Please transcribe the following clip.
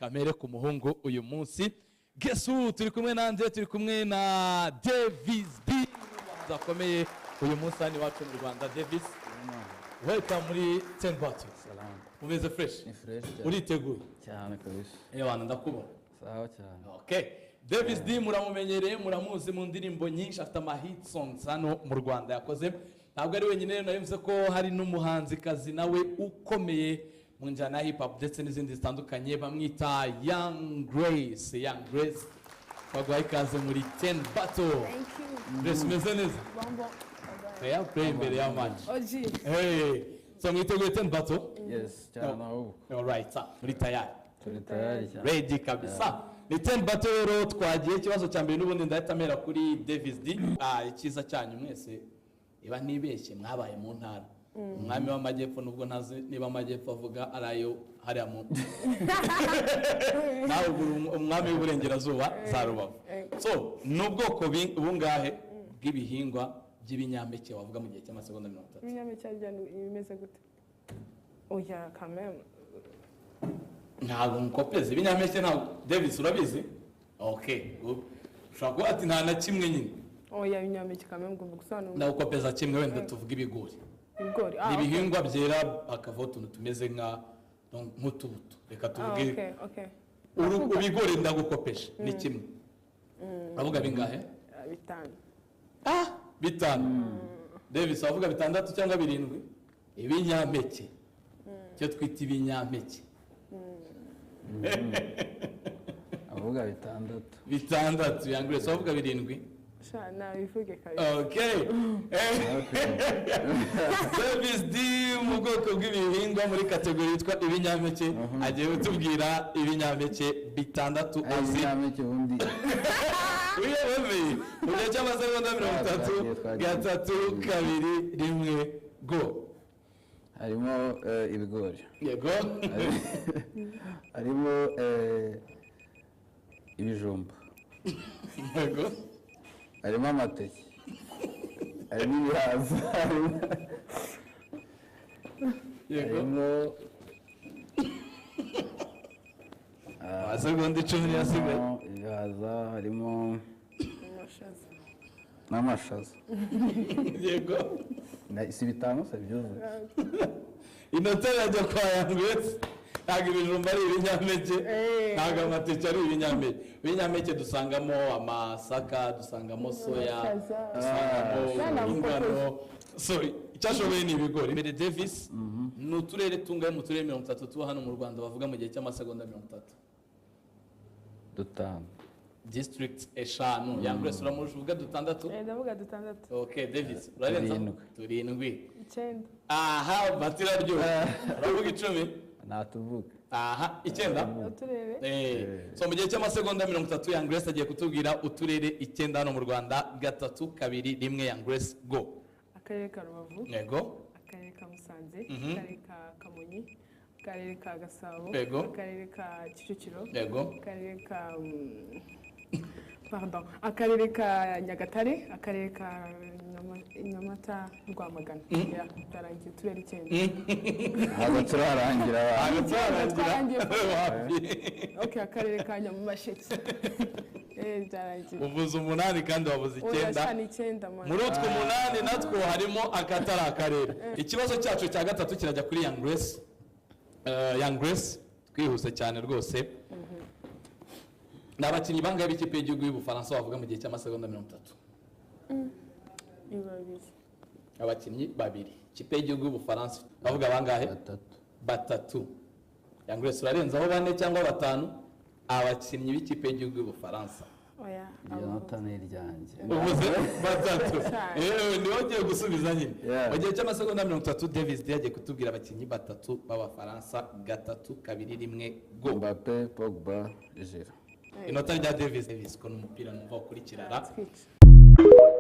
Kamere ku muhungu uyu munsi. Guess who? Turi kumwe nande? Turi kumwe na Davis D, umuhanzi akomeye uyu munsi hano iwacu mu Rwanda. Davis, welcome muri 10 Battle. Salamu. Umeze fresh? Ni fresh cyane. Uriteguye? Cyane kabisa. Ewana, ndakubona. Sawa cyane. Okay. Davis D muramumenyereye, muramuzi mu ndirimbo nyinshi, afite ama hit songs hano mu Rwanda yakoze. Ntabwo ari wenyine rero, nabivuze ko hari n'umuhanzikazi nawe ukomeye mu njyana ya hip hop ndetse n'izindi zitandukanye, bamwita Young Grace. Young Grace, baguhaye ikaze muri 10 Battle. Thank you. Grace, umeze neza? Bonbon. Fair play imbere ya match. OG. Hey, so mwiteguye 10 Battle? Yes, cyane ahubwo. Alright, sa muri tayari? Turi tayari cyane. Ready kabisa. Ni 10 battle rero, twagiye. Ikibazo cya mbere n'ubundi ndahita mera kuri Davis D. Icyiza cyanyu mwese, iba ntibeshye, mwabaye mu ntara, umwami w'amajyepfo, nubwo ntazi niba amajyepfo avuga ari ayo hariya mu nawe ubwo uri umwami w'uburengerazuba za Rubavu. So ni ubwoko bungahe bw'ibihingwa by'ibinyampeke wavuga mu gihe cy'amasegonda 30? Ibinyampeke harya bimeze gute? Oya, quand même. Ntabwo mukopeza ibinyampeke, ntabwo. Davis, urabizi? Okay, good. Ushobora kuba ati nta na kimwe nyine. Oya, ibinyampeke quand même ugomba gusobanura. Ndagukopeza kimwe, wenda tuvuge ibigori. Ibigori. Ni Ah, okay. ibihingwa byera hakavaho utuntu tumeze nk'utubuto, reka Ah, tuvuge. okay. Ibigori ndagukopeje ni kimwe. Uravuga bingahe? Ah, bitanu. Ah, bitanu. Davis, wavuga bitandatu cyangwa birindwi? Ibinyampeke, icyo twita ibinyampeke. Avuga bitandatu. Bitandatu. Young Grace, wavuga birindwi? Sha, nabivuge kabisa. Okay. Davis D mu bwoko bw'ibihingwa muri category yitwa ibinyampeke agiye kutubwira ibinyampeke bitandatu Ay, azi. Ibinyampeke ubundi. Wiyemeye mu gihe cy'amasegonda 30. Twagiye, twagiye. Gatatu, kabiri, rimwe, go. Harimo ibigori. Yego. Harimo ibijumba. Yego. Harimo amateke. Harimo ibihaza. Yego. Harimo Amasegonda 10 niyo asigaye. Harimo ibihaza, harimo Amashaza. n'amashaza. Yego. Si bitanu se byuzuye? Inota irajya kwa Young Grace. Ntabwo ibijumba ari ibinyampeke. Ntabwo amateke ari ibinyampeke. Ibinyampeke dusangamo amasaka, dusangamo soya, Amashaza. dusangamo Ah. ingano. So icyashoboye ni ibigori. Mbere Davis, ni uturere tungahe mu turere 30 tuba hano mu Rwanda bavuga mu gihe cy'amasegonda 30? Dutanu. District eshanu. Young Grace, uramurusha, uvuga dutandatu? Eh, ndavuga dutandatu. Okay, Davis, urarenza? Turindwi. Turindwi. Icyenda. Aha, bati iraryoha. Uravuga 10? Natuvuga. Aha, icyenda. Uturere. So mu gihe cy'amasegonda 30 Young Grace agiye kutubwira uturere icyenda hano mu Rwanda. Gatatu, kabiri, rimwe, Young Grace, go. Akarere ka Rubavu. Yego. Akarere ka Musanze. Akarere ka Kamonyi, Akarere ka Gasabo. Yego. Akarere ka Kicukiro. Yego. Akarere ka pardon, Akarere ka Nyagatare, Akarere ka Nyamata, Rwamagana. Yeah, byarangiye, uturere icyenda. Ntabwo turarangira abantu. Ntabwo turarangira. Twarangiye. Wapi. Okay, Akarere ka Nyamasheke. Eh, byarangiye. Uvuze umunani kandi wabuze Oya, icyenda. sha, ni icyenda man. Muri utwo munani natwo harimo akatari akarere. Ikibazo cyacu cya gatatu kirajya kuri Young Grace. Young Grace, twihuse cyane rwose, ni abakinnyi bangahe b'ikipe y'igihugu y'Ubufaransa bavuga mu gihe cy'amasegonda 30? Ni babiri. Abakinnyi babiri. Ikipe y'igihugu y'Ubufaransa bavuga bangahe? Batatu. Batatu. Young Grace, urarenzaho bane cyangwa batanu? Abakinnyi b'ikipe y'igihugu y'Ubufaransa. Oya. Iryo nota ni iryanjye. Uvuze batatu. Cyane. Yewe, niwe ugiye gusubiza nyine. Yeah. Mu gihe cy'amasegonda 30 Davis D agiye kutubwira abakinnyi batatu b'Abafaransa. Gatatu, kabiri, rimwe, go. Mbappe, Pogba, Giroud. Inota rya Davis. Davis, ko n'umupira numva ukurikirana. Twica.